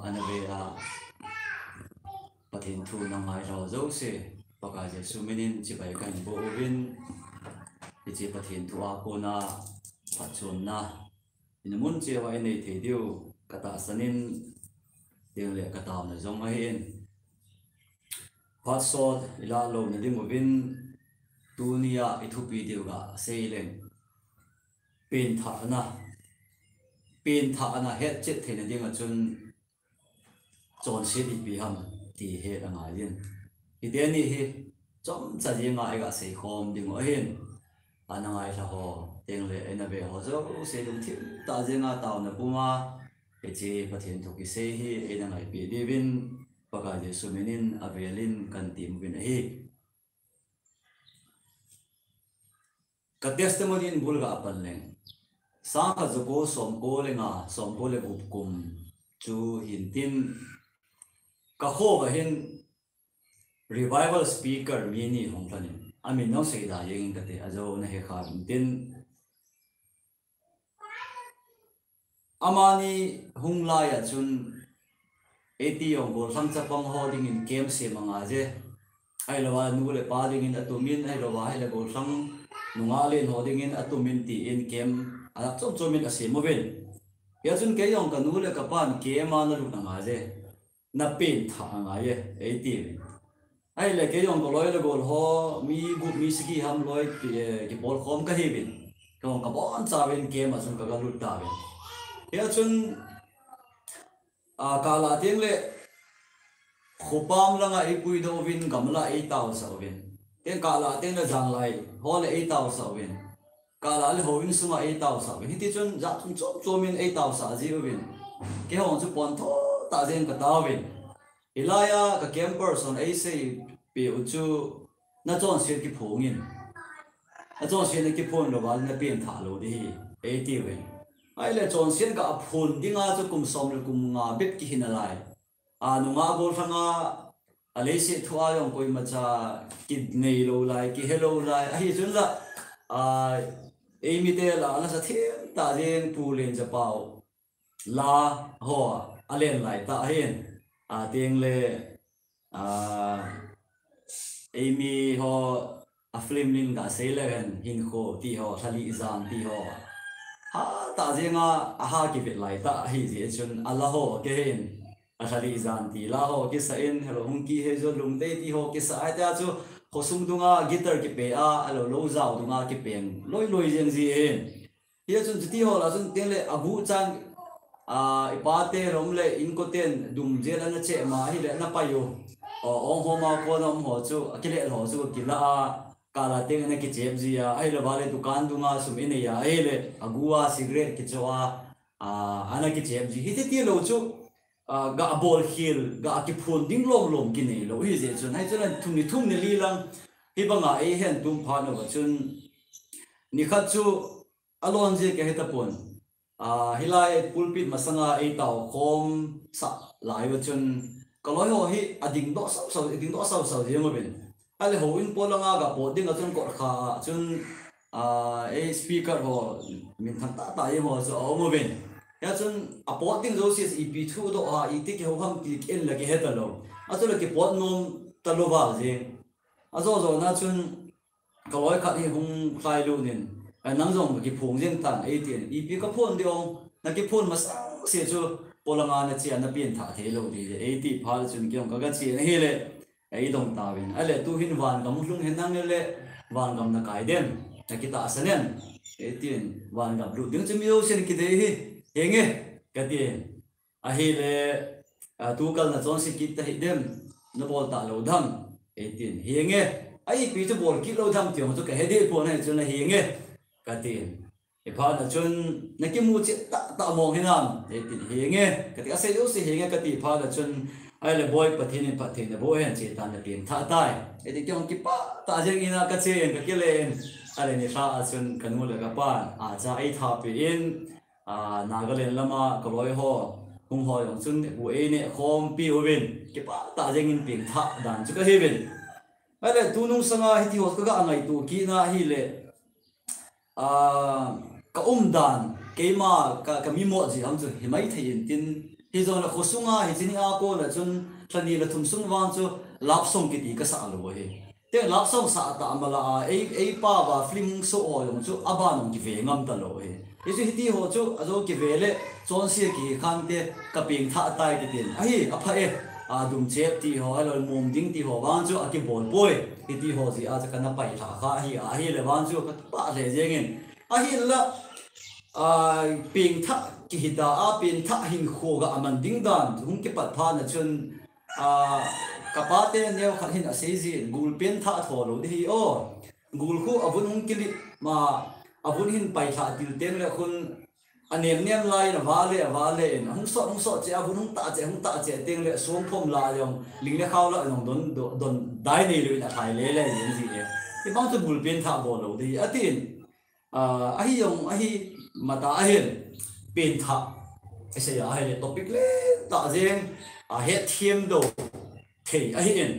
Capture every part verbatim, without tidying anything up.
Ana ve a, Pathen thu na ngailhah jouse, Pakai Jesu minin chibai kahin boh uvin, hiche Pathen thu a kona phatchomna, ina mun cheh uva inei thei diu katahsan in, tengle kataona jong ahin. Phat sot ilah louna ding uvin, tunia ithupi diu gasei leng, penthahna, penthahna hetchet theina dinga chun chonset ipi ham ti het angai in. Hiteni hi chomcha dinga iga seikhom diu ahin. Ana ngailhah ho, tengle eina ve ho jouse lungthim tah dinga taona puma, hiche Pathen thu kisei hi eina ngaipi diuvin, Pakai Jesu minin avelin kahin temuvin ahi. Ka testimony in bul gapan leng, sangkhat jako somko le nga, somko le gup kum chu hintin, kakho uva hin revival speaker mi ni hung lhon in, amin nong seida jeng in kate, ajo nahe kha hintin, amani hung laiya chun, eiti jong gollhang chapang ho dingin camp sem angaije. Ahilouva nu le pa dingin atumin, ahilouva hile gollhang nungah len ho dingin atumin tin camp alah chom chomin asem uvin. Hia chun kei jong kanu le kapan camp a nalut angaije. Napenthah angaije, eitiuvin. Ahile kei jong kaloi le gol ho, mi gup mi sagi ham loi, kipolkhom kahiuvin. Kei jong kabonchauvin camp a chun kagalut tauvin. Hia chun, kalah tengle, khopam langa eipuidoh uvin, gamla eitaosah uvin. Teng kalah tengle janglai ho le eitaosah uvin. Kalah le houin sunga eitaosah uvin. Hitichun jat chom chomin eitaosah jiuvin. Keihon chu pontho tah jeng kataovin. Hilaiya ka camp person eiseipeh u chu, nachonset kiphongin. Nachonset nakiphon louva napenthah lou ding ahi, eitiuvin. Ahile chonset gaphon dinga chu kum som le kum nga bep kihi nalai. Anunga gollhanga, aleiset thua jong koimacha kineilou lai, kihelou lai. Ahichun la, eimite lah a nasa themtah jeng Pu Lenjapao la ho alen laitah ahin. Atengle, eimi ho, a film in gasei leu hen, hinkho tiho, lhalih jan tiho, hatah jenga aha kivet laitah ahijeh chun, ala ho kihen, alhalih jan ti la ho kisah in, helou hung kihei jo lungdei tiho kisah ahi tia chu, khosung dunga guitar kipe a, alou lou jao dunga kipeng loiloi jeng ji ahin. Hia chun chutiho lah chun tengle aguh chan, ipate lom le inkoten dumjel ana cheh ma ahile ana pai u. Onghoma kona umho chu, akilel ho chu kilah a, kalah teng ana kichep ji a, ahilouva le dukan dunga sum inei a, ahile aguh a cigarette kichoh a, ana kichep ji. Hiti tilou chu, gabolkhel, gakiphon ding lomlom kineilou hijeh chun. Hichun thum ni thum ni li lang, hibanga eihen tum phat uva chun, nikhat chu, alon jeh kahetapon. Hilai pulpit masanga eitaokhomsah lai uva chun, kaloi ho hi adingdoh sausau, adingdoh sausau jeng uvin. Ahile houin polanga gapot dinga chun kotkha a chun, ei speaker ho minthang tahtah jeng ho chu aum uvin. Hia chun apot ding jouse ipi thudoh a, iti kihou ham ti kienle kihetalou. Achule kipot nom talou val jeng. Ajo jona chun, kaloi khat hi hung lhailut in, nang jong nakiphong jeng tan eitin, ipi kaphon ding ong, nakiphon masangse chu, polanga nachea napenthah theilou ding ahi, eiti phat chun kei jong kagache in ahile, eidong tauvin. Ahile tuhin vangam lhung hen nang le, vangam nakai dem, nakitahsan em, eitin, vangam lut ding chu mi jousen kidei hi, henge, katin. Ahile, tukal nachonse kit tahih dem, nabol talou dem, eitin. Henge, a ipi chu bol kit lou dem ti jong chu kahe deh pon ahi chun, henge, katin. Hiphat na chun, nakimu chet tahtah mong hinam, eitin. Henge, kati, asei jouse henge kati phat na chun, ahile boi Pathen in phatthei naboh hen, chetan napengthah tai, eitin. Kei jong kipah tah jeng in a kache in, kakile in, ahile nilhah a chun kanu le kapan acha eithapi in, Nagaland lama kaloi ho, hung ho jong chun bu eineh khompi uvin, kipah tah jengin pengthah dan chu kahiuvin. Ahile tunung sanga hitiho kaga ngaito kitna ahile, kaumdan, keima ka, kamimot jeh ham chu himaithei intin, Hijongle khosunga hiche nia kona chun lha ni lha thum sung vang chu love song kiti kasah lou ahi. Te love song sah ta mala a, ei, ei pa va film hung so ho jong chu aban hung kive ngam talou ahi. Hichu hiti ho chu ajo kive le chonse kihi khante ka pengthah tai kitin. Ahi, apha e, a, dumchep ti ho, ahilou mom ding ti ho vang chu akibol poi. Hiti ho jeh a chu kana pailha kha ahi, ahile vang chu ka kipah lheh jengin. Ahinla, a, pengthah kihita a, pengthah hinkho ga aman ding dan hung kipat phat na chun, a, ka pate neo khat hin asei jin, gul pengthah tho lou ding ahi o. Gul khu avun hung kilip ma, avun hin pailha til teng le khun anem nem lai in avale, avale in, hung sot, hung sot cheh, avun hung tah cheh, hung tah cheh teng le song phom la jong, ling le khao la jong don, don, don dai nei lou in alhai le le jeng ji e. Hibang chu gul pengthah bol lou ding ahi atin. A, ahi jong, ahi mata ahin, pengthah. Isei a ahile topic lentah jeng, a, hetthem lou thei ahin.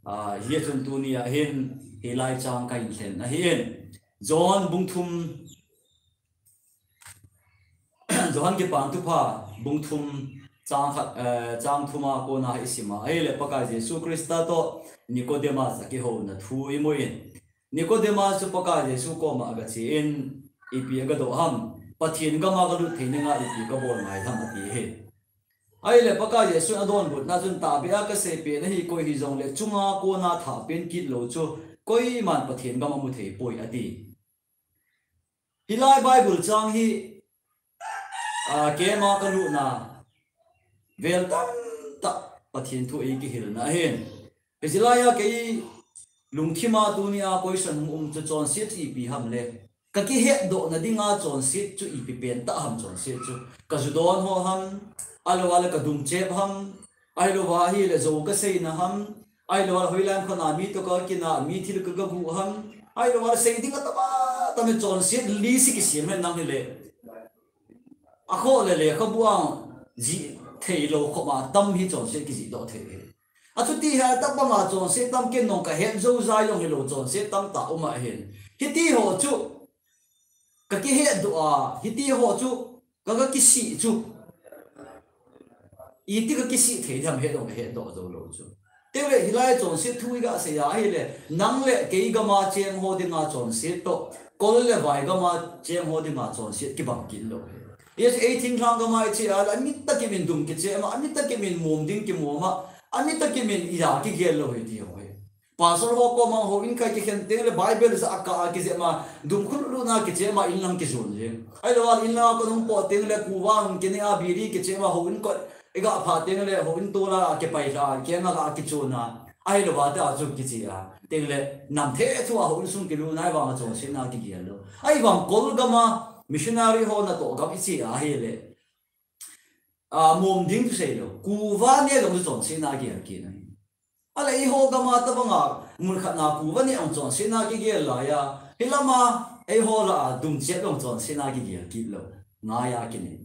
A, hia chun tuni ahin, hilai chang kahin lhen ahin. John bung thum, John Kipan Thupha bung thum chang khat, eh, chang thum a kona hi isima. Ahile Pakai Jesu Christa toh Nicodemus akihouna thu imu in. Nicodemus chu Pakai Jesu koma agachen, ipi agadoh ham, Pathen gama galut thei dinga ipi kabol ngai ham ati ahi. Ahile Pakai Jesu adonbutna chun tahbeh a kasei pen ahi, koi hijongle chunga kona thah pen kit lou chu koiman Pathen gam amu thei poi ati. Hilai Bible chang hi, a, keima kalutna vel tamtah Pathen thu eikihilna ahin. Hiche lai a kei lungthima tuni a question hung um chu chonset chu ipi ham le. Ka kihetdohna dinga chonset chu ipi pen tah ham chonset chu. Ka ju don ho ham, ahilou le ka dumchep ham, ahilou ahile jou kaseina ham, ahilou hoilam khona mi toh kakina, mi thil ka, kaguh ham, ahilou sei ding atam atam chonset list kisem hen nang hile. Akhoh le lekhabu a jih theilou khop a tam hi chonset kijihdoh thei hi. Achuti hi atah banga chonset tam ken nong kahet jou jai jong hilou chonset tamtah um ahin. Hiti ho chu ka kihetdoh a, hiti ho chu ka, ka kisih chu. Iti ka kisih thei ding ham hetdoh, hetdoh jou lou chu. Tele hilai chonset thu iga sei a ahile, nang le kei gama cheng ho dinga chonset toh, kol le vai gama cheng ho dinga chonset kibang kit lou hi. Yes, ei thinglhang gama iche a, amita kimin dum kichep ma, amita kimin mom ding kimom ma, amita kimin ija kigel lou hi ti ho hi. Pastor ho koma houin kai kikhen teng le Bible ja a ka kijep ma, dum khuluna kichep ma, inlang kijon jeng. Ahilou a inlang a kon hung pot teng le kuva hung kine a biri kichep ma, houin kot iga pha teng le houin tola kipai la, kenga la kichon a. Ahilou a te a chu kiche a. Teng le nam thethu a houin sung kilut nai vang a chonsetna kigel lou. Ahivang kol gama missionary ho natoh gam iche a ahile. A, mom ding chu seilou. Kuva ne jong chu chonsetna gel kit ahi. Ahile eiho gama tabanga mun khatna kuva ne jong chonsetna kigel lai a. Hilama eiho lah a dumchep jong chonsetna kigel kit lou. Ngai a kine.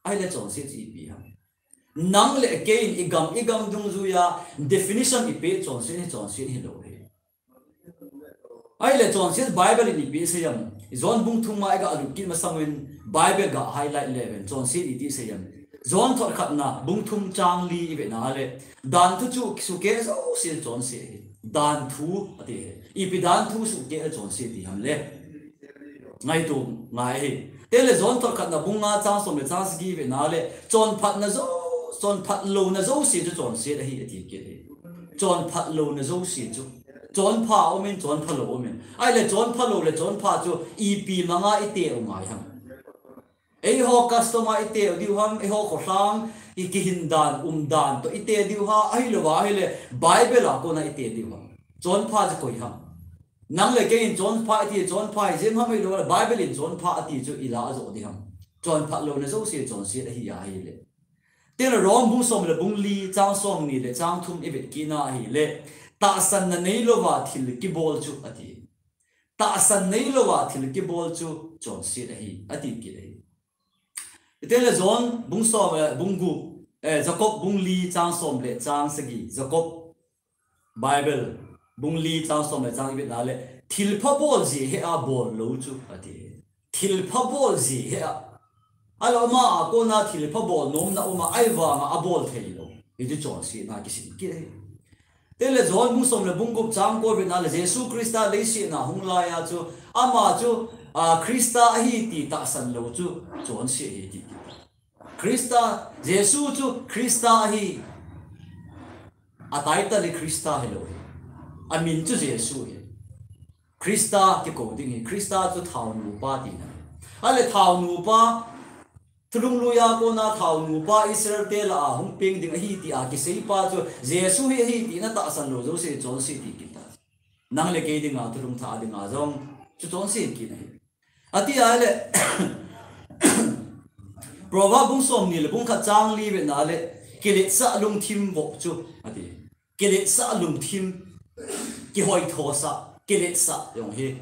Ahile chonset chu ipi ham. Nang le kei in igam, igam dungjuia definition ipeh chonset hi chonset hilou hi. Ahile chonset Bible in ipi asei ham. John bung thum a iga lut kit masang uvin Bible ga highlight le uvin chonset iti asei ham. John thot khatna bung thum chang li ivet na le. Dan thu chu sukeh jouse chonset hi. Dan thu ati hi. Ipi dan thu sukeh le chonset ti ham le. Ngaito ngai hi. Tele John thot khatna bung nga chang som le chang sagi ivet na le. Chonphatna jou, chonphat louna jouse chu chonset ahi ati kit hi. Chonphat louna jouse chu. Chonpha umin, chonpha lou umin. Ahile chonpha lou le chonpha chu ipi manga ite u ngai ham. Eiho custom a ite diu ham, eiho kholhang, i kihin dan, um dan toh ite diu ham, ahilou a ahile Bible a kona ite diu ham. Chonpha chu koi ham. Nang le kei in chonpha iti, chonpha hi jeng ham ahilou a Bible in chonpha ati chu ila ajo di ham. Chonphat louna jouse chonset ahi ahile. Tele Rom bung som le bung li, chang som ni le chang thum ivet kit na ahile. Tahsanna neilouva thil kibol chu ati. Tahsan neilouva thil kibol chu chonset ahi, ati kit ahi. Itele John bung som, eh, bung gup, eh, Jacob bung li chang som le chang sagi, Jacob Bible bung li chang som le chang ivet na le, thilpha bol ji he a bol lou chu ati. Thilpha bol ji he a Ahilou ama a kona thilpha bol nomna um a, ahivanga abol theilou. Hichu chonsetna kisim kit ahi. Tengle John bung som le bung gup chang ko vetna le Jesu Christa leiset a hung laiya chu, ama chu, a, Christa ahi ti tahsan lou chu chonse ahi ti. Christa, Jesu chu Christa ahi. A title hi Christa hilou hi. Amin chu Jesu hi. Christa kikou ding hi. Christa chu thao nupa tina. Ahile thao nupa, thulhung lui a kona thao nupa Israel te lah a hung peng ding ahi tia kiseipa chu Jesu hi ahi tina tahsan lou jouse chonse ti kit ta. Nang le kei dinga, thulhung thah dinga jong chu chonse kit ahi. Ati ahile, Proverb bung som ni le bung khat chang li vetna le, kiletsah lungthim voh chu, ati. Kiletsah lungthim, kihoithosah, kiletsah jong hi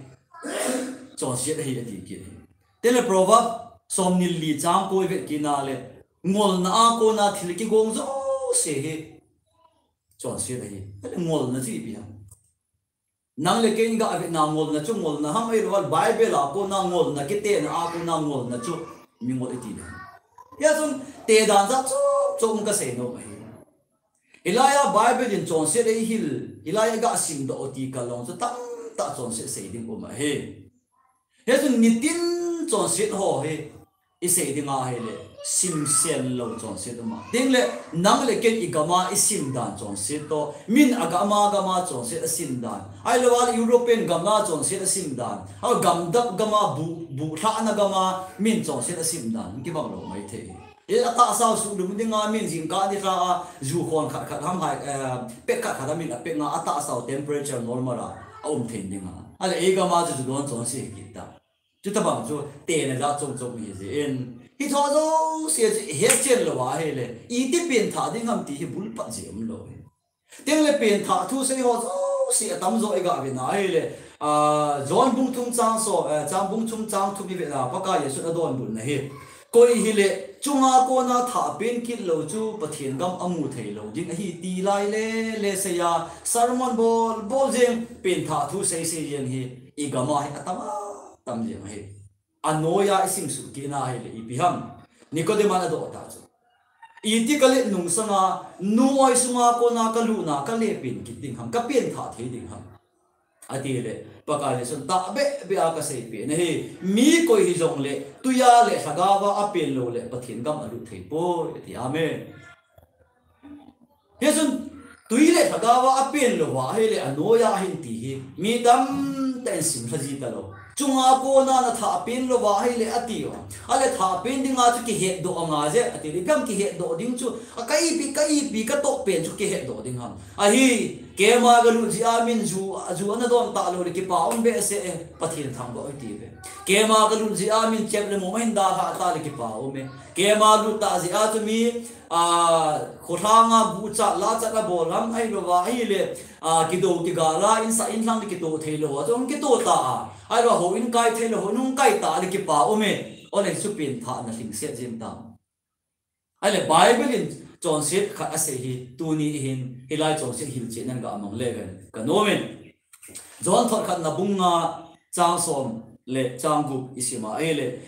chonset ahi ati kit. Tengle Proverb som ni le li chang ko i vet kit na le, ngolna a kona thil kigong jouse hi chonset ahi. Ngolna chu ipi ham? Nang le kei in ga vetna ngolna chu ngolna ham, ahilou le Bible a kona ngolna, kitena a kona ngolna chu mingol iti le. Hia chun te dan jat chom chom kasei nom ahi. Hilai a Bible in chonset eihil, hilai a ga simdoh ti kal lou chu tamtah chonset sei ding um ahi. Hichun nitin chonset ho hi isei ding ahile, simsen lou chonset um a. Tengle, nang le kei in i gam a isim dan chonset toh, min a gam a gam a chonset asim dan. Ahilou le European gam a chonset asim dan. Ahilou le gamdap gam a, bu, bu lhahna gam a, min chonset asim dan. Kibang lou maithei. E, atahsa u suhlum dinga min jingkah nilhah a, ju khon khat khat ham hai, eh, pek khat khat a min apek nga atahsa u temperature normal a, aum thei dinga. Ahile, ei gam a chu ju don chonse kit ta. Chutabang chu, tena jat chom chom hi jeh in. Hi thu jouse chu ihet chen lou ahile, iti pengthah ding ham ti hi bulphat jeh umlou hi. Tengle pengthah thu sei ho jouse atamjo i ga vetna ahile, a, John bung thum chang so, eh, chang bung thum chang thum i vetna, Pakai Jesun adonbutna hi. Koi hile, chunga kona thah peng kit lou chu Pathen gam amu thei lou ding ahi ti lai le, le seiya, sermon bol, bol jeng, pengthah thu sei sei jeng hi, i gam a hi atam a, tam jeng ahi. Anoiya isim suh kit na ahile ipi ham? Nicodemus in adoh ta chu. Iti kalet nungsanga, nu oi sunga kona kalutna, kale peng kit ding ham, kapengthah thei ding ham? Ati le, Pakai Jesun tahbeh beh a kasei peh nahi, mi koi hijongle, tuiya le lhagao a apen lou le, Pathen gam alut thei poi, ati. Amen. Hichun, tui le lhagao a apen lou va ahile anoiya ahin ti hi, mi tamtah in simlha ji talou. Chunga kona na thah peng lou va ahile ati uva. Ahile thah peng dinga chu kihetdoh anga je, ati le, ipi ham kihetdoh ding chu, a ka ipi, ka ipi, ka toh pen chu kihetdoh ding ham? Ahi, keima galut jeh a min ju, ju ana don talou le kipa um behseh e, Pathen thangvah u hite ve. Keima galut jeh a min chep le mum ahin dalhah ta le kipa um e. Keima lut tah jeh a chu mi, a, kholanga guchat lachat abol ham, ahilou va ahile, a, kidou kigal a, insah inlhang le kitoh thei lou a, chu hung kitoh ta a. Ahilou va houin kai thei lou, houin hung kai ta le kipa um e. Ole chu pengthahna lhingset jeng tam. Ahile Bible in chonset khat asei hi, tuni hin, hilai chonset hilchetna in ga mang le ven, ka nom in. John thot khatna bung nga chang som le chang gup isim a ahile,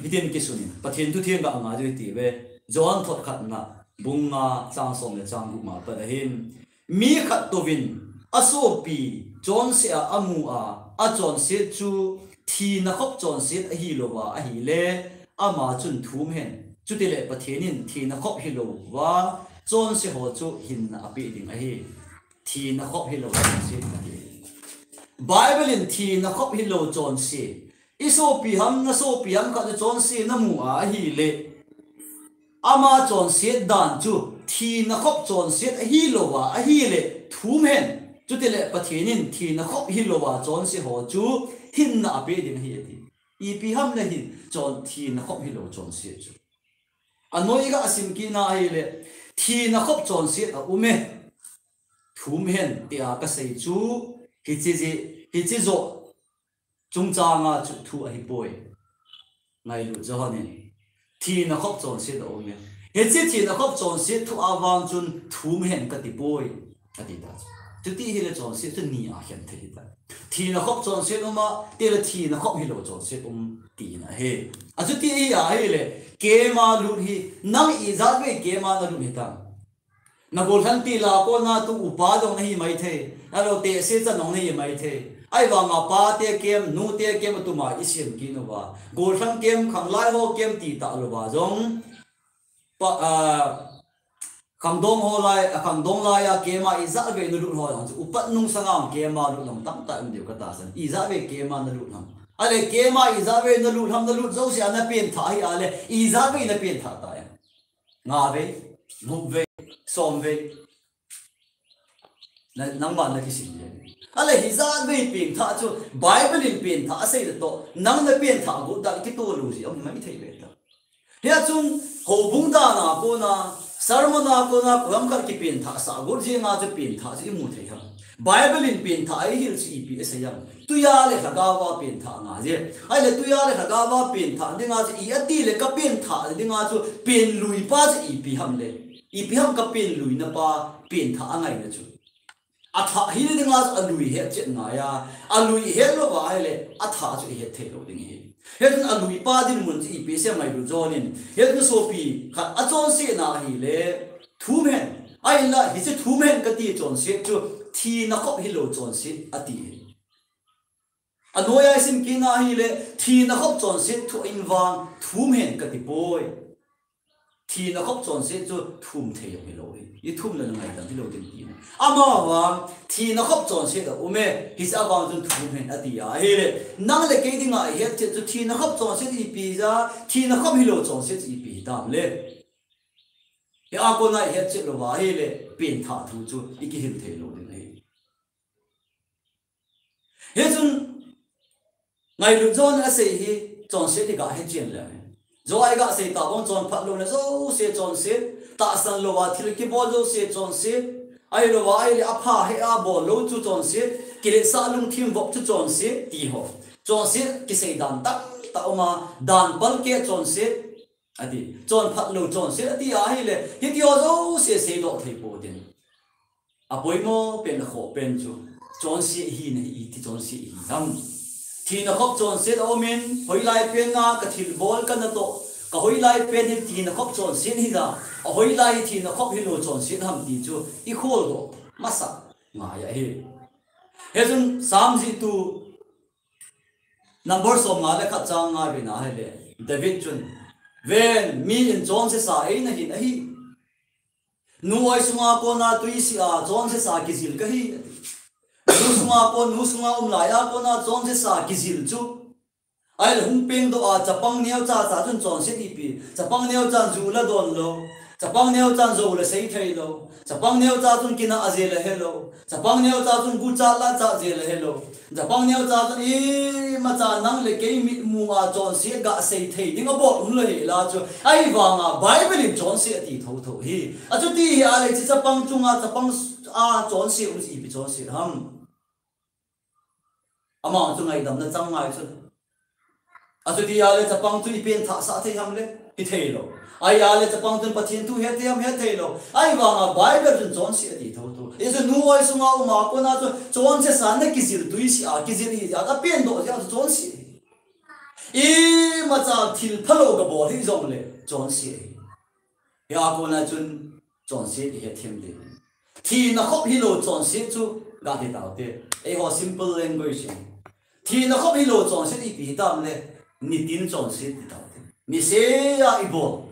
hitin kisun in, Pathen thu theng ga ngai diu hite ve. John thot khatna bung nga chang som le chang gup ma pat ahin. Mi khat touvin asopi chonse a amu a, achonset chu thina khop chonset ahilou va ahile, ama chun thum hen. Chutile Pathen in thina khop hilou va chonse ho chu hinna apeh ding ahi. Thina khop hilou chonset ahi. Bible in thina khop hilou chonse, isopi ham, nasopi ham khat chu chonse namu a ahile, ama chonset dan chu thina khop chonset ahilou va ahile, thum hen. Chutile Pathen in thina khop hilou va chonse ho chu hinna apeh ding ahi ati. Ipi ham le hin chon, thina khop hilou chonset chu. Anoi ga sim kit na ahile, thina khop chonset aum e. Thum hen tia kasei chu, hiche je, hiche joh chungchanga chu thu ahipoi. Ngailut jo hon in. Thina khop chonset aum e. Hiche thina khop chonset thu a vang chun thum hen kati poi, ati ta chu. Chuti hile chonset chu ni a khen thei ta. Thina khop chonset um a, tile thina khop hilou chonset um tina ahi. Achuti hi ahile, keima lut hi, nang ijat vei keima nalut hitam. Na gollhang tila kona tu upa jong nahi maithei. Ahilou tehse cha jong nahi maithei. Ahivanga pate kem, nute kem atuma isem kit uva. Gollhang kem, khanglai ho kem ti talouva jong. Pa, a, khangdong ho lai, a khangdong lai a keima ijat vei nalut ho jong chu. Upat nungsanga keima lut jong tamtah um diu katahsan. Ijat vei keima nalut ham. Ahile keima ijat vei nalut ham, nalut jouse a napenthah hi ahile. Ijat vei napenthah ta em. Nga vei, gup vei, som vei. Na, nangma nakisim le. Ahile hijat vei penthah chu, Bible in penthah asei le toh, nang napenthah got dan kitoh lou ji, aum maithei ve ta. Hia chun, houbung dan a kona, sermon a kona, koiham khat kipenthah sah got jeng a chu penthah chu imu thei ham. Bible in penthah a ihil chu ipi asei ham. Tui a le lhagao a penthah nga je. Ahile tui a le lhagao a penthah dinga chu i ati le ka penthah dinga chu penlui pa chu ipi ham le. Ipi ham ka penlui na pa penthah angaina chu. Athah hi dinga chu alui hetchet ngai a. Alui het louva ahile athah chu ihet thei lou ding ahi. Hichun alui pa dinmun chu ipi asei ngailu John in. Hichun sopi khat achonsetna ahile thum hen. Ahinla hiche thum hen kati chonset chu thina khop hilou chonset ati. Anoiya isim kit na ahile, thina khop chonset thu in vang, thum hen kati poi. Thina khop chonset chu thum thei jong hilou hi. Ithum le ngaidam hilou ding tina. Amavang, thina khop chonset aume, hiche avang chun thum hen ati ahile. Nang le kei dinga ihetchet chu thina khop chonset ipi ja, thina khop hilou chonset chu ipi hitam le. Hia kona ihetchet louva ahile, penthah thu chu ikihil thei lou ding ahi. Hichun, ngailut John in asei hi, chonset hi gahe chen le. John in agasei tah bang chonphat louna jouse chonset, tahsan louva thil kibol jouse chonset, ahilouva ahile apha hea bol lou chu chonset, kiletsah lungthim vop chu chonset, ti ho. Chonset kisei dan tamtah um a, dan palkeh chonset, ati. Chonphat lou chonset, ati ahile, hiti ho jouse seidoh thei pou tin. Apoimo pen akhoh pen chu, chonset hina hi iti chonset hi ham. Thina khop chonset aumin, hoilai pen a kathilbol kanatoh, kahoilai pen hi thina khop chonset hi ja, ahoilai hi thina khop hilou chonset ham ti chu, ikholdoh masa ngai ahi. Hichun Psalm jihtu number somnga le khat chang nga vena ahile, David chun, ven, mi in chonsesa eina hin ahi. Nu oi sunga kona tui sia chonsesa kijil kahi, ati. Nu sunga kon, nu sunga um laiya kona chonsesa kijil chu. Ahile hung pengdoh a chapang neocha cha chun chonset ipi. Chapang neocha chu la don lou. Chapang neocha jou le sei thei lou. Chapang neocha chun kinah jeh le helou. Chapang neocha chun guchat lachat jeh le helou. Chapang neocha chun imacha nang le kei mitmu a chonset gasei thei ding abol umlou hela chu. Ahivanga Bible in chonset ati thotho hi. Achuti hi ahile hiche chapang chunga chapang a chonset um chu ipi chonset ham. Ama chu ngaidamna chang ngai chu. Achuti ahile chapang chu ipenthah sah thei ham le, hithei lou. Ahile chapang chun Pathen thu hethei ham, hethei lou. Ahivanga Bible chun chonset ati thotho. Hichu nu oi sunga uma kona chu chonsesa na kijil tui sia, kijil hi ja, kapendoh ja chu chonset. Imacha thil phalou kabol hijongle chonset. Hia kona chun chonset ihethem ding. Thina khop hilou chonset chu gati taute. Eiho simple language in. Thina khop hilou chonset ipi hitam le, nitin chonset ti taute. Nisea ibol.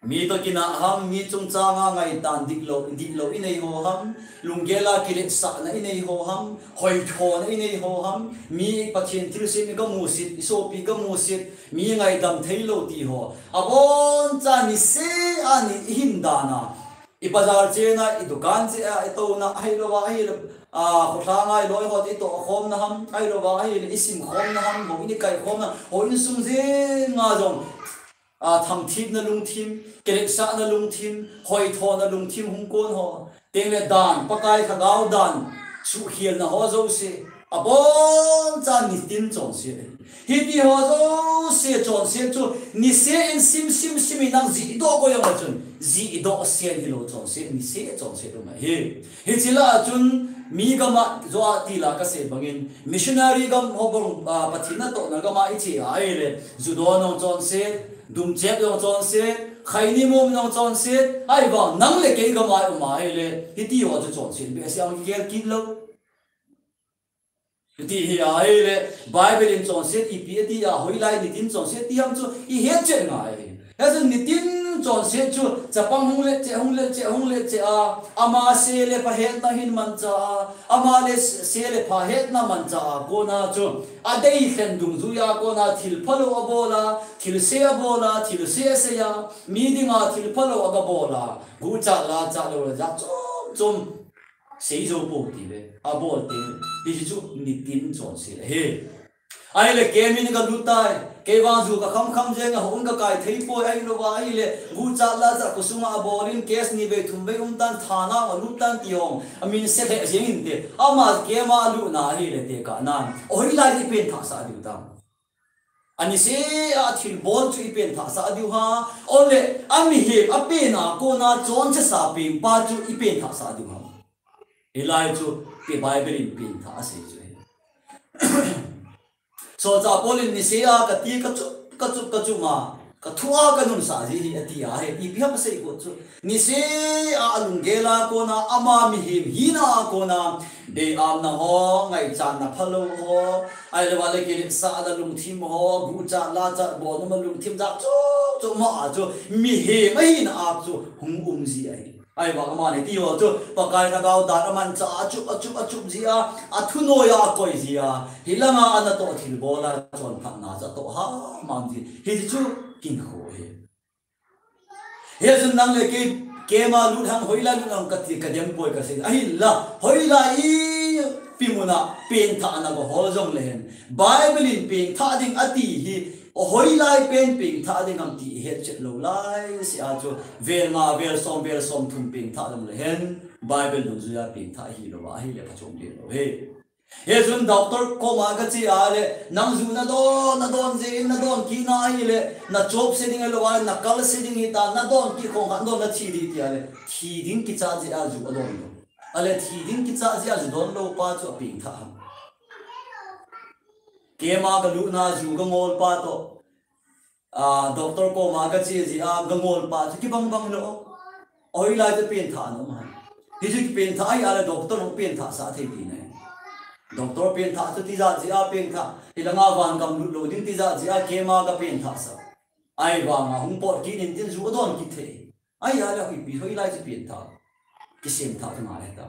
Mi toh kinah ham, mi chungchanga ngaidan dihlou, dihlou inei ho ham, lunggel a kiletsahna inei ho ham, hoithona inei ho ham, mi Pathen thilsem kamusit, isopi kamusit, mi ngaidam theilou ti ho. Abonchan nisea ni ihin dan a. I bazar chena, i dukan chea, i touna, ahilouva ahile, a, kholanga i loi ho toh i tohkhomna ham, ahilouva ahile i simkhomna ham, houin i kaikhomna, houin sung jenga jong, a, thangthipna lungthim, kiletsahna lungthim, hoithona lungthim hung kon ho. Tengle dan, Pakai lhagao dan, suhkhelna ho jouse. Aboncha nitin chonset. Hiti ho jouse chonset chu, niseh in sim, sim, sim in nang jihdoh koi jong a chun, jihdoh sen hilou chonset, niseh chonset um ahi. Hiche lah a chun, mi gam a joh a tila kasei bangin, missionary gam ho bang, ah, Pathen natohna gam a iche a ahile, ju don jong chonset, dum chep jong chonset, khaini mom jong chonset, ahivang nang le kei gam a i um a ahile, hiti ho chu chonset behseh a kigel kit lou. Hiti hi ahile, Bible in chonset ipi ati a, hoilai nitin chonset ti ham chu i hetchet ngai. Hijeh chun nitin chonset chu, chapang hung let cheh, hung let cheh, hung let cheh a, ama se le pha hetna hin mancha a, ama le se le pha hetna mancha a, kona chu, adei lhen dungjuia kona thil phalou abol a, thilse abol a, thilse asei a, mi dinga thil phalou agabol a, guchat lachat lou le jat chom chom. Sei jou pou ti ve, abol teng, hiche chu nitin chonset ahi. Ahile camp in kalut tai, kei vang ju kakham kham jeng a, houin kakai thei poi, ahilou va ahile, guchat lachat khosunga abol in, case ni vei thum vei um tan, thana a lut tan ti hong, amin se lheh jeng inte, ama camp a alutna ahile tekah nan, hoilai i penthah sah diu tam. Aniseh a thilbol chu i penthah sah diu ham, ole, amihem apen a kona chonse sa pengpa chu i penthah sah diu ham. Hilai chu, Bible in penthah asei chu ahi. Solchah Paul in niseh a kati kachup, kachup, kachup a, kathu a kanunsa ji hi ati ahi, ipi ham asei kit chu. Niseh a alunggel a kona, ama mihem hina a kona, deiamna ho, ngaichatna phalou ho, ahilou le kiletsahna lungthim ho, guchat lachat bolna lungthim jat chom chom a chu, mihem ahina a chu hung um ji ahi. Ahivang amani ti ho chu, Pakai Lhagao dan amanchah a achup, achup, achup ji a, athunoi a akoi ji a, hilanga anatoh thilbol a chonphatna chu atoh hamham ji. Hiche chu kinkho ahi. Hijeh chun nang le kei camp a lut ham, hoilai lut ham kati kadem poi kasei. Ahinla, hoilai ipi muna penthahna gahol jongle hen, Bible in penthah ding ati hi, hoilai pen penthah ding ham ti i hetchet lou lai seh a chu, vel nga, vel som, vel somthum penthah jongle hen, Bible dungjuia penthah hilou va ahile phachom ding lou ahi. Hijeh chun doctor koma kache a le, nang ju nadon, nadon jeh in nadon kit na ahile, nachop se ding ahilou a, nakal se ding hita, nadon kit khong khat nadon nathi ding ti a le, thi ding kichat jeh a ju adon lou. Ahile thi ding kichat jeh a ju don lou pa chu apenthah ham. Camp a kalutna ju kangol pa toh, a, doctor koma kache jeh a kangol pa chu kibang bang lou. Hoilai chu penthah nom ham. Hichu kipenthah ahi a le doctor hung penthah sah thei ti nai. Doctor penthah chu tijat jeh a penthah. Hilanga vangam lut lou ding tijat jeh a camp a kapenthah sah. Ahivanga hung pot kit in tin ju adon kit thei. Ahi a le ipi hoilai chu penthah. Kisemthah chu ngai ta.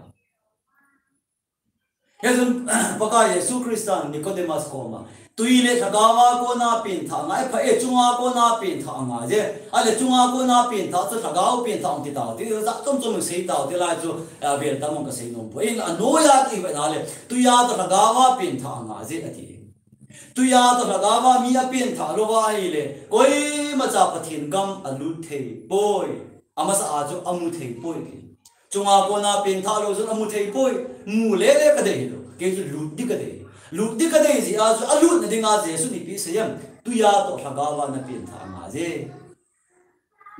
Hijeh chun, Pakai Jesu Christa Nicodemus koma, tui le lhagao a kona penthah ngai pha e, chunga kona penthah ngai je. Ahile chunga kona penthah chu lhagao penthah hung ti tau te, jat chom chom hung sei tau te lai chu, a, vel tam hung kasei nom poi. Ahile anoiya ti ve na le, tui a toh lhagao a penthah ngai je ati. Tui a toh lhagao a mi apenthah lou va ahile, koimacha Pathen gam alut thei poi. Amasa a chu amu thei poi ti. Chunga kona penthah lou chun amu thei poi. Mu le le kadei hilou. Kei chu lut ding kadei. Lut ding kadei jeh a chu alutna dinga Jesun ipi asei em. Tui a toh lhagao a napenthah ngai je.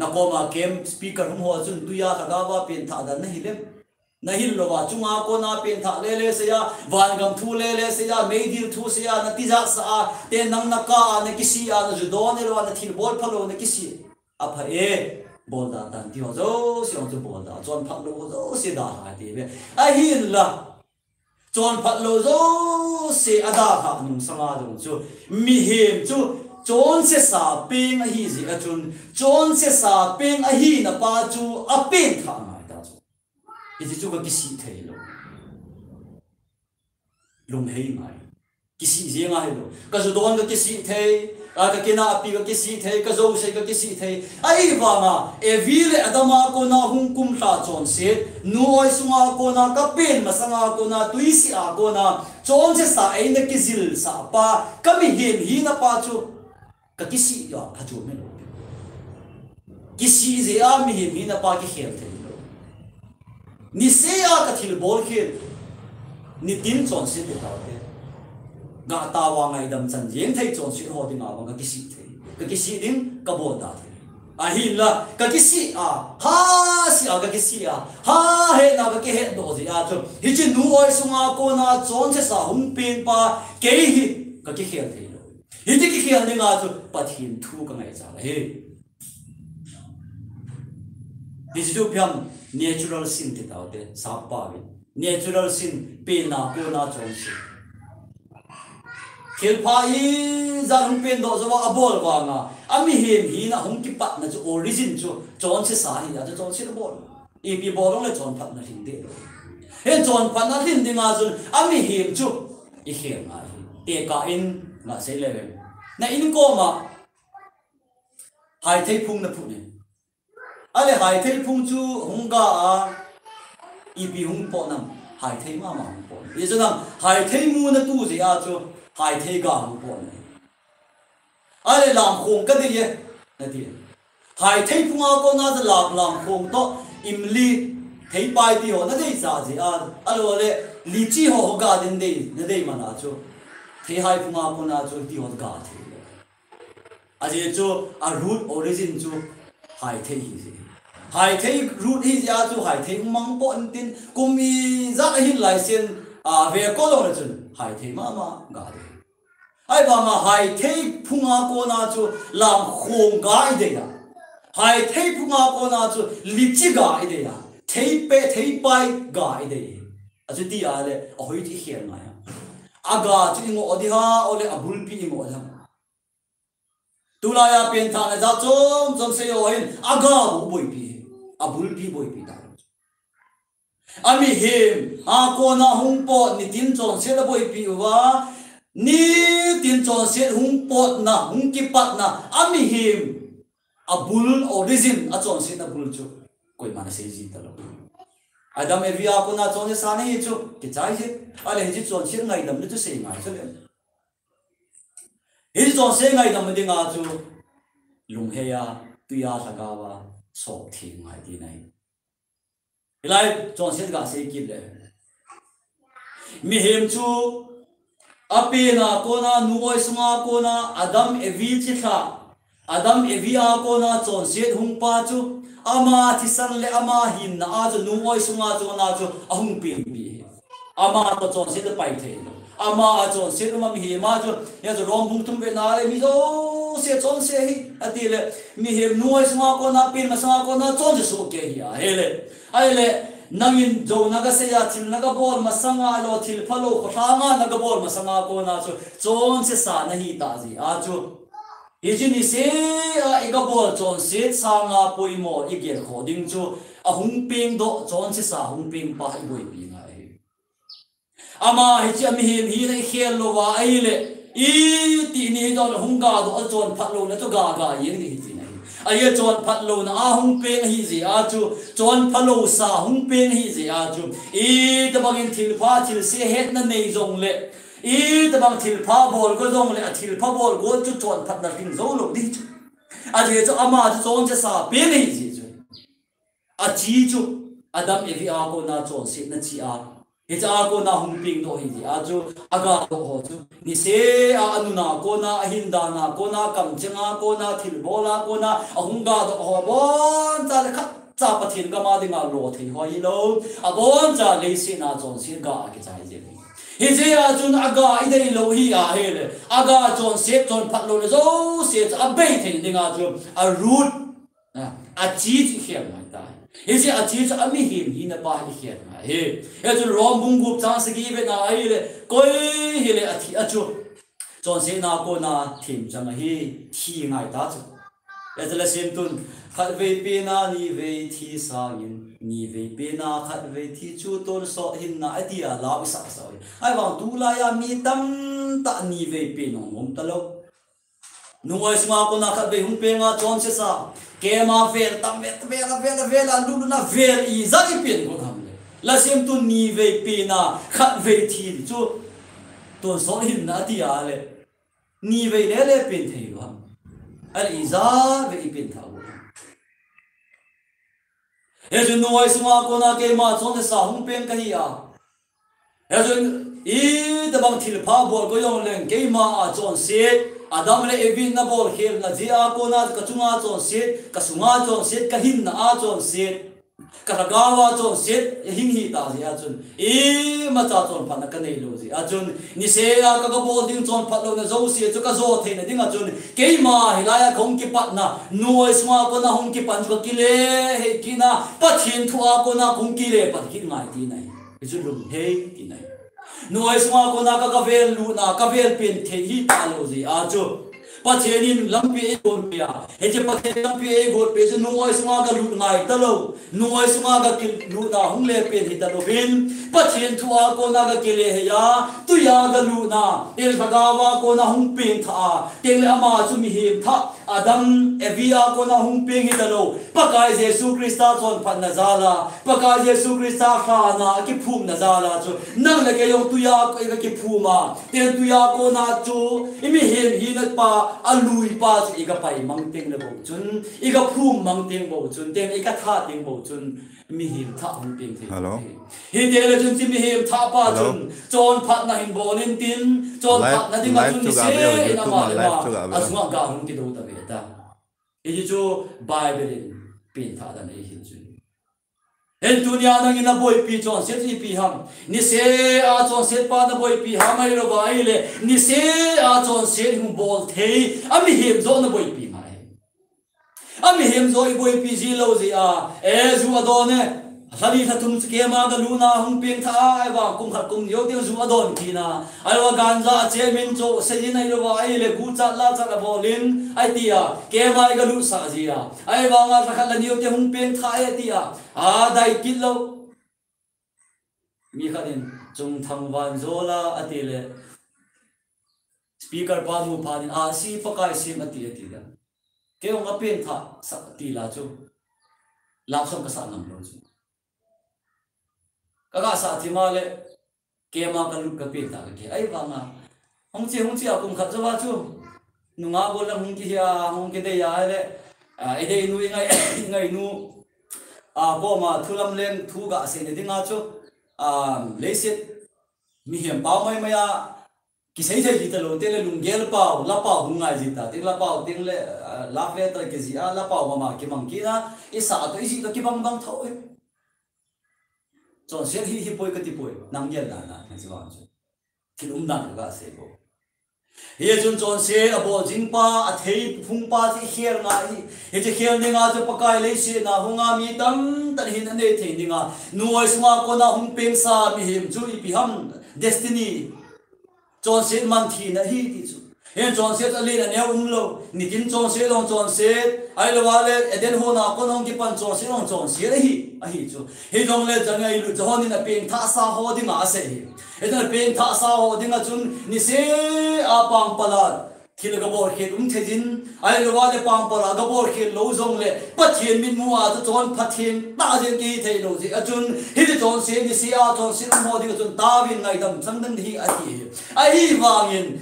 Nakoma camp speaker hung ho chun tui a lhagao a penthah dan nahil em. Nahil lou va, chunga kona penthah le le sei a, vangam thu le le sei a, meidil thu sei a, natijat sah a, te nang nakah a, nakisih a, naju don hilou a, nathilbol phalou, nakisih. Apha e, bolda tan ti ho jouse hung chu bolda, chonphat lou ho jouse dalha ti ve. Ahinla, chonphat lou jouse adalhah nung sanga jong chu, mihem chu, chonse sa peng ahi jeh a chun, chonse sa peng ahina pa chu apenthah ngai ta chu. Hiche chu kakisih thei lou. Lunghei ngai. Kisih jeng ahi lou. Kaju don kakisih thei, a, kakinahpi kakisih thei, kajouse kakisih thei. Ahivanga, Evi le Adam a kona hung kum lha chonset, nu oisunga kona, kapen masanga kona, tuisih a kona, chonse sa eina kijilsah pa, kamihem hina pa chu, kakisih a phachom hilou. Kisih jeh a mihem hina pa kikhel thei lou. Niseh a kathilbol khel. Nitin chonset te taute. Gah tao a ngaidam chan jeng thei chonset ho dinga vang kakisih thei. Kakisih ding, kabol da thei. Ahinla, kakisih a, ha sih a, kakisih a, ha hetna kakihetdoh jeh a chu, hiche nu oi sunga kona chonset sa hung pengpa, kei hi kakikhel thei lou. Hiti kikhel dinga chu, Pathen thu kangaicha ahi. Hiche chu ipi ham, natural sin ti taute, sap pao in. Natural sin, penna kona chonset. Thilpha ijat hung pengdoh jouva abol vanga, amihem hina hung kipatna chu, origin chu, chonset sa hi, achu chonset abol. Ipi bol jongle chonphatna lhing ding. Hiche chonphatna lhing dinga chun, amihem chu, ikhel ngai hi. Tekah in, nga sei leu hen. Na in koma, haithei phung naphut in. Ahile haithei phung chu hung ga a, ipi hung pot nam, haithei mama hung pot. Hijeh chun haithei mu natu jeh a chu, haithei ga hung pot nam. Ahile lamkhong kadei e, nati. Haithei phunga kona chu lam, lamkhong toh, imli, theipai ti ho nadei sa jeh a, ahilou le, lychee ho, ho ga ding dei, nadei man a chu. Theihai phunga kona chu ti ho ga thei. Ajeh chu, a root origin chu haithei hi jeh. Haithei root hi jeh a chu haithei mang pon tin, kum ijat ahin laisen, a, ve ko lou le chun, haithei mama ga dei. Ahivanga haithei phunga kona chu lamkhong ga idei a. Haithei phunga kona chu lychee ga idei a. Theipe, theipai ga idei. Achuti ahile, ahoi chu ikhel ngai a. Aga chu ingoh ding ham, ole abulpi ingoh ding ham. Tulai a penthahna jat chom chom sei ho hin, aga u boipi, abulpi boipi ta. Amihem a kona hung pot nitin chonset aboipi uva, nitin chonset hung potna, hung kipatna, amihem abul origin a chonsetna bul chu koiman asei ji talou. Adam Evi a kona chonset sa nahi chu, kichai ji, ahile hiche chonset ngaidam na chu sei ngai chu le. Hiche chonset ngaidam dinga chu, lunghei a, tui a, lhagao a, sop theng ngai tina ahi. Hilai chonset gasei kit le. Mihem chu apenna kona, nu oi sunga kona, Adam Evi chilhah, Adam Evi a kona chonset hungpa chu, ama thisan le ama hinna a chu nu oi sunga chona chu ahung pengpi. Ama toh chonset apai thei lou. Ama a chonset um a mihem a chu, hia chu Rom bung thum vetna le mi jouse chonse hi, ati le, mihem nu oi sunga kona, pen masanga kona, chonse soh kei hi ahile. Ahile, nangin jou na kasei a, thil na kabol masanga, lo thil phalou, kholhanga na kabol masanga kona chu, chonse sa nahi ta jeh a chu. Hiche niseh a i kabol chonset sanga poimo i gelkhoh ding chu, ahung pengdoh chonse sa hung pengpa i boipi ngai ahi. Ama hiche a mihem hina i khel louva ahile, iti ni don hung gadoh a chonphat louna chu ga ga jeng ding hi tina ahi. Ahia chonphat louna a hung peng ahi jeh a chu, chonphalou sa hung peng ahi jeh a chu, itobangin thilpha thilse hetna nei jongle, itobang thilpha bol go jongle, a thilpha bol go chu chonphatna lhing jou lou ding chu. Ajeh chu ama chu chonse sa peng ahi jeh chu. Achi chu, Adam Evi a kona chonsetna chi a, hiche a kona hung pengdoh ahi jeh a chu, agadoh ho chu, niseh a anun a kona, ahin dan a kona, kamcheng a kona, thilbol a kona, ahung gadoh ho aboncha le khatcha Pathen gam a dinga lo thei ho hilou, aboncha leiset a chonset ga a kichai jeng ahi. Hijeh a chun aga i deilou hi ahile, aga chonset chonphat louna jouse chu abei thei dinga chu, a root, a, achi chu i khel ngai ta. Hiche achi chu a mihem hina pa i khel ngai ahi. Hichu Rom bung gup chang sagi vetna ahile, koi hile athi a chu, chonsetna kona themchang ahi, thi ngai ta chu. Hichu Lalsuntun, khatvei penna nivei thi sangin, nivei penna khatvei thi chu tonsot hinna, ati a lau i sah sah u ahi. Ahivang tulai a mi tamtah nivei pen nom talou. Nu oi sunga kona khatvei hung penga chonse sa. Keima vel tam vel, vel, vel, vel, a luluna vel ijat i pen got ham le. Lalsuntun nivei penna khatvei thi chu tonsot hinna ati a le. Nivei lele pen thei lou ham. Ahile ijat vei i pen thei lou ham. Hichu nu oi sunga kona keima chonse sa hung peng kahi a. Hichu Itobang thilpha bol kajong leng, keima a chonset, Adam le Evi in abol khelna jeh a kona kachunga chonset, kasunga chonset, kahinna a chonset, kalhagao a chonset hing hita jeh a chun, imacha chonphatna kanei lou jeh a chun, niseh a ka, kabol ding chonphat louna jouse chu kajo theina dinga chun, keima hilai a kahung kipatna, nuoi sunga kona hung kipan chu kakile hei kit na, Pathen thu a kona kahung kile pan kit ngai tina ahi. Hichu lunghei tina ahi. Nuoi sunga kona ka, kavel lutna, kavel pen thei hita lou jeh a chu, Pathen in lampi eigot peh a, hiche Pathen lampi eigot peh chu nuoi sunga kalut ngai talou, nuoi sunga kakilutna hung le pen hita louvin, Pathen thu a kona kakile hei a, tui a kalutna, tengle lhagao a kona hung pengthah a, tengle ama chu mihem thah, Adam, Evi a kona hung peng hita lou, Pakai Jesu Christa chonphatna jal a, Pakai Jesu Christa lhana akiphumna jal a chu, nang le kei jong tui a kakiphum a, ten tui a kona chu, i mihem hina pa, alui pa chu i kapai mang tengle bou chun, i kaphum mang teng bou chun, ten i katha teng bou chun, mihem thah hung peng thei. Hitengle chun hiche mihem thah pa chun, chonphatna hin bol intin, chonphatna dinga chun niseh in ama le ama achunga ga hung kidou tave ta. Hiche chu Bible in pengthah dan eihin chu. Hin tunia nangin naboipi chonset ipi ham? Niseh a chonset pa naboipi ham, ahilouva ahile niseh a chonset hung bol thei a mihem joh naboipi ngai. A mihem joh iboipi ji lou jeh a, e, ju adon e. Lha li lha thum chu keima kalutna hung pengthah a, ahivang kum khat kum ni jou teng ju adon kit na. Ahilouva ganja ache min chu, seijin ahilouva ahile guchat lachat abol in, ahi tia, keima kalutsah ji a. Ahivanga lha khat lha ni jou teng hung pengthah e tia, adai kit lou. Mi khat in, Chungthang Vanjol a, atile, speaker pa nu phat in, a si Pakai sim ati, ati la. Kei jong kapengthah sah tila chu, love song kasah ngam lou chu. Kaga sah thim a le, keima kalut kapengthah kake. Ahivanga, hung che, hung che a kum khat jouva chu, nunga bol lam hung kihe a, hung kidei a le, a, idei nu, ingai, ingai nu, a, koma thu lamlen thu gasei na dinga chu, a, leiset mihem pao mai mai a, kisei thei ji talou, tengle lunggel pao, la pao hung ngai ji ta, tengle la pao, tengle, a, love letter kiji a, la pao mama kimang kit na, isah toh, ijih toh kibang bang thou e. Chonset hi, hipoi kati poi, nang gel dan a, nang chi vang chu. Thil umdan kaga sei bou. Hichun chonset abol jing pa, athei phung pa chu ikhel ngai hi. Hiche khel dinga chu Pakai leiset a hunga mi tamtah hin anei thei dinga, nuoi sunga kona hung pengsa mihem chu ipi ham, destiny. Chonset man thina ahi ti chu. Hin chonset alen aneo umlou. Nitin chonset jong chonset, ahilouva le Eden hon a kon hung kipan chonset jong chonset ahi, ahi chu. Hijongle changeilut John in apengthahsa ho dinga asei hi. Hichun apengthahsa ho dinga chun niseh a pangpal a thil gabol khel um thei jin, ahilouva le pangpal a gabol khel lou jongle Pathen mitmu a chu chonpha theng tah jeng kihithei lou jeh a chun, hiche chonset niseh a chonset um ho dinga chun taovin ngaidam chang ding hi ati hi. Ahivangin,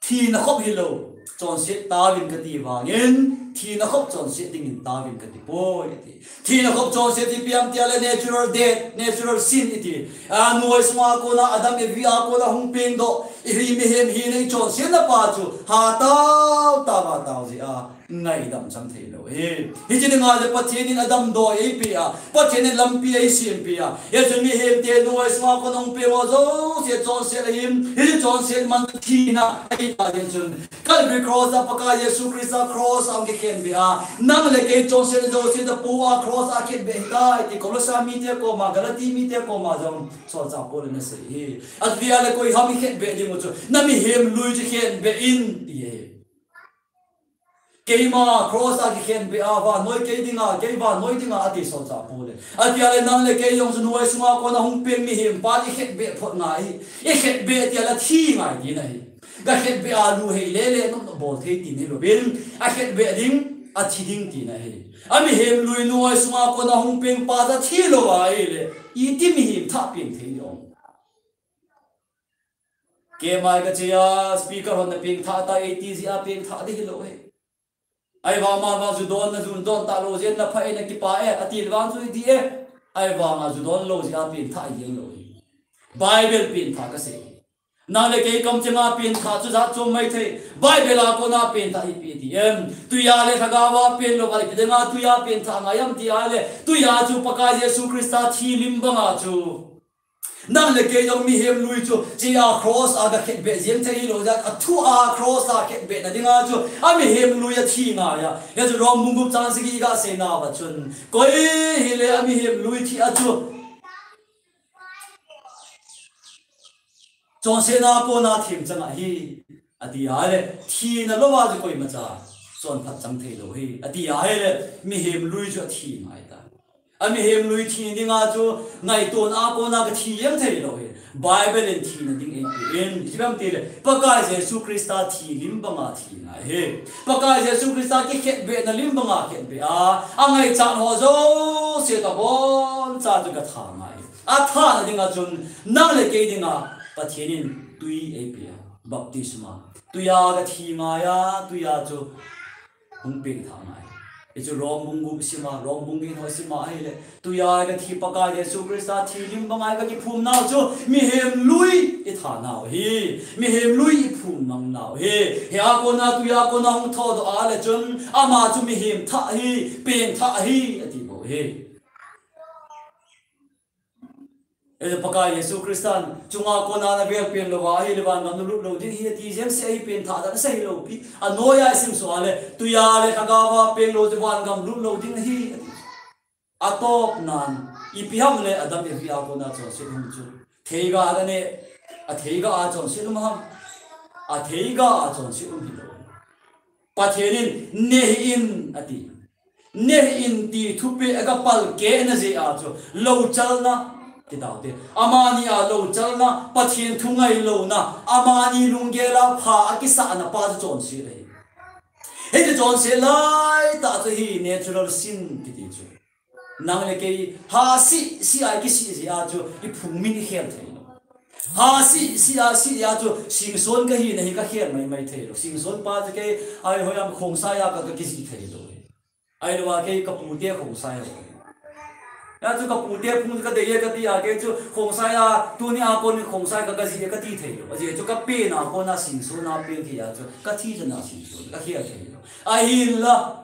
thina khop hilou chonset taovin kati vangin, thina khop chonset dingin taovin kati poi ati. Thina khop chonset ipi ham tia le natural death, natural sin iti. A, nuoi sunga kona Adam Evi a kona hung pengdoh, ihi mihem hina ichonsetna pa chu hatao tao a tao jeh a ngaidam chang thei lou hi. Hiche dinga le Pathen in adamdoh eipeh a, Pathen in lampi eisempeh a. Hichun mihemte nuoi sunga kon hung peng ho jouse chonset ahin, hiche chonset man thina ahita jeh chun, Calvary cross a Pakai Jesu Christa cross a hung kikhenbeh a, nang le kei chonset jouse tapou a cross a khenbeh ahitai ti Kolosa mite koma, Galati mite koma jong solchah Paul in asei hi. Atia le koi ham ikhenbeh dingu chu, na mihem lui chu khenbeh in ti ahi. Keima cross a kikhenbeh a vannoi kei dinga, kei vannoi dinga ati solchah Paul in. Atia le nang le kei jong chu nuoi sunga kona hung peng mihem pa ikhenbeh phot ngai hi. Ikhenbeh tia le thi ngai tina ahi. Gakhenbeh a lu hei lele nom nom bol thei tina hilouvin, akhenbeh ding, athi ding tina ahi. Amihem lui nuoi sunga kona hung peng pa chu athi lou ahile, iti mihem thah peng thei ding. Keima kache a, speaker hon napengthah tai ati jeh a pengthah ding hilou hi. Ahivang ama vang ju don, na ju don talou jeh in napha e, nakipah e, ati le vang chu iti e. Ahivanga ju don lou jeh a pengthah jeng lou hi. Bible pengthah kasei. Nang le kei kamchenga pengthah chu jat chom maithei. Bible a kona pengthah hi ipi ti em? Tuiya le lhagaova peng louva ipi dinga tuiya pengthah ngai ham ti ahile, tuiya chu Pakai Jesu Christa thi lim banga chu nang le kei jong mihem lui chu, chea cross a gakhetbeh jeng thei hilou jeh a, athua cross a khetbehna dinga chu, amihem lui athi ngai a. Hichu Rom bung gup chang sagi gasei nauva chun, koi hile amihem lui thi a chu chonsetna kona themchang ahi, ati ahile, thina louva chu koimacha chonphat chang theilou ahi, ati ahile, mihem lui chu athi ngai ta. Amihem lui thi dinga chu ngaitona a kona kathi jeng theilou ahi. Bible in thina ding eipeh in, ipi ham tile, Pakai Jesu Christa thi lim banga thi ngai ahi. Pakai Jesu Christa kikhetbehna lim banga khetbeh a, angaichat ho jouse kaboncha chu katha ngai. Athana dinga chun, nang le kei dinga Pathen in tui eipeh a, baptisma. Tuiya kathi ngai a, tuiya chu hung pengthah ngai. Hichu Rom bung gup isima, Rom bung get ho isima ahile, tuiya kathi Pakai Jesu Christa thi lim banga kakiphum nau chu mihem lui itha nau ahi. Mihem lui iphum mang nau ahi. Hia kona tuiya kona hung thodoh a le chun, ama chu mihem thah ahi, pengthah ahi, ati bou ahi. Hichu Pakai Jesu Christan, chunga kona navel peng louva ahile vangam nalut lou ding ahi, ati jeng se ahi, pengthah dan asei lou pi. Anoiya isimsuh a le, tuiya le lhagaova peng lou chu vangam lut lou ding ahi, ati. Atopnan, ipi ham le Adam Evi a kona chonset um chu, theiga a ne, atheiga a chonset um ham? Atheiga a chonset um hilou. Pathen in, nehih in, ati. Nehih in ti thupeh agapalkehna jeh a chu, louchalna, ti taute. Amani a louchalna, Pathen thu ngailouna, amani lunggel a pha akisahna pa chu chonset ahi. Hichu chonset laitah chu hi natural sin kiti chu. Nang le kei, ha sih sih a ikisih jeh a chu, iphung min ikhel theilou. Ha sih sih a sih a chu, singson kahina hi kakhel maimai theilou. Singson pa chu kei, ahi hoiya khongsai a ka, kakijih theilou. Ahilouva kei kapute khongsai ho. Hia chu kapute phung chu kadei e kati a, kei chu khongsai a, tunia kon in khongsai ka, kajih e kati theilou. Ajeh chu kapen a kona singson a pen thei a chu, kathi chan a singson kakhel theilou. Ahinla,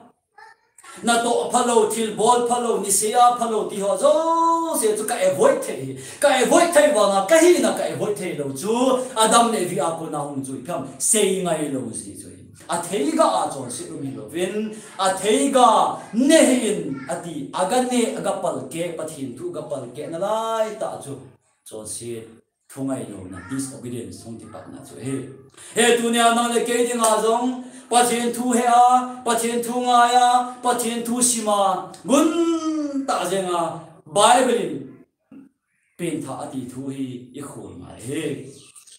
natoh phalou, thilbol phalou, nisea phalou ti ho jouse chu ka avoid thei hi. Ka avoid thei vanga kahina ka avoid theilou chu, Adam le Evi a kona hung chu ipi ham, sei ngailou jeh chu ahi. Atheiga a chonset um hilouvin, atheiga nehih in ati, aganeh, agapalkeh, Pathen thu gapalkehna laitah chu chonset, thu ngailouna, disobedience, hung kipatna chu ahi. Hi tunia nang le kei dinga jong, Pathen thu he a, Pathen thu ngai a, Pathen thu sim a, guntah jenga, Bible in pengthah ati thu hi ikhol ngai ahi.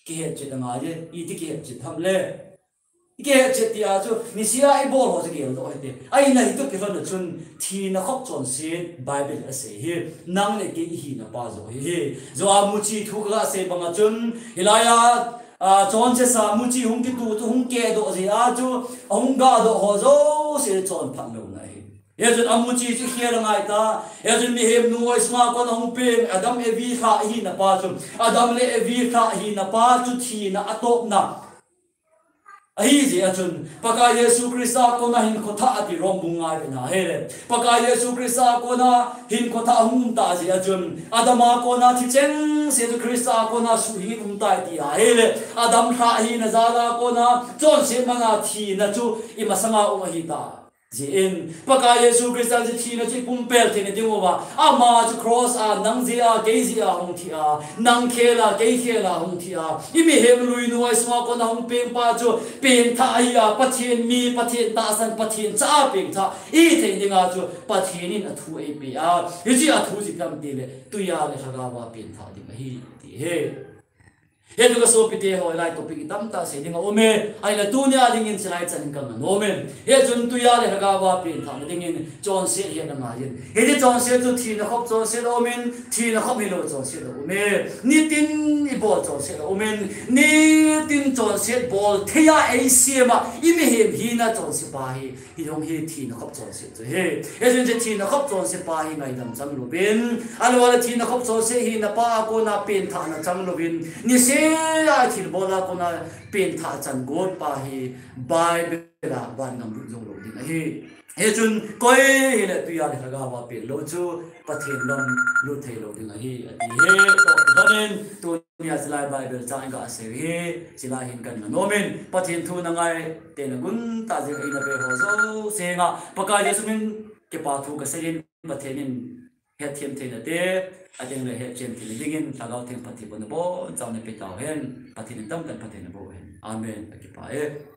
Kihetchet angai e, iti kihetchet ham le? Ikihetchet tia chu, nisea ibol ho chu geldoh hite. Ahina hitu kilhonna chun, thina khop chonset Bible asei hi, nang le kei ihina pa joh ahi. Joa muchi thu kagasei banga chun, hilaiya, a, chonsetsa muchi hung kitu chu hung kehdoh jeh a chu, ahung gahdoh ho jouse chonphat louna ahi. Hichun amuchi chu khel angai ta. Hichun mihem nu-oi sunga kona hung peng Adam Evi lhah ihina pa chu, Adam le Evi lhah ihina pa chu thina atopna ahijeh a chun, Pakai Jesu Christa kona hinkho thah ati Rom bung nga vena ahile, Pakai Jesu Christa kona hinkho thah ahung um tah jeh a chun, Adam a kona thi chengse chu Christa kona suhhing um tai ti ahile, Adam lhah ihina jal a kona chonset mana thina chu imasanga um ahita jeh in, Pakai Jesu Christa chu thina chu ipumpel theina dinguva, ama chu cross a nang jeh a kei jeh a hung thi a, nang khel a kei khel a hung thi a, imihem lui nu-oi sunga kona hung peng pa chu pengthah ahi a, Pathen mi, Pathen tahsan, Pathen cha a pengthah ihi thei dinga chu Pathen in athu eipeh a, hiche athu chu ipi ham tile, tuiya le lhagaova pengthah ding ahi ti ahi. Hichu ka sopite ho, lai topic tamtah sei ding aume. Ahile tunia dingin hilai chan ka nganom e. Hichun tuiya le lhagaova pengthahna dingin chonset hi ana ngaiyin. Hiche chonset chu thina khop chonset aumin, thina khop hilou chonset aume. Nitin ibol chonset aumin, nitin chonset bol theiya eisema, imihem hina chonset pa hi. Hijong hi thina khop chonset chu ahi. Hichun hiche thina khop chonset pa hi ngaidam chang louvin, ahilouleh thina khop chonset hina pa a kona pengthahna chang louvin, niseh a thilbol a kona pengthah chan got pa hi Bible a vangam lut jong lou ding ahi. Hichun koi hile tuiya le lhagaova peng lou chu Pathen gam lut thei lou ding ahi, ati hi. Toh, tunin, tunia hilai Bible chang iga sei hi, hilai hin ka nganom in, Pathen thu na ngai tena gun tah jeh in eina ve ho jouse henga Pakai Jesu min kipa thu ka seiyin, Pathen in hetthem theina te, atengle hetchen theina dingin Lhagao Theng phatthei bohna boncha na pe tauhen, Pathen in tamtah in phatthei na boh hen. Amen. Ka kipah e.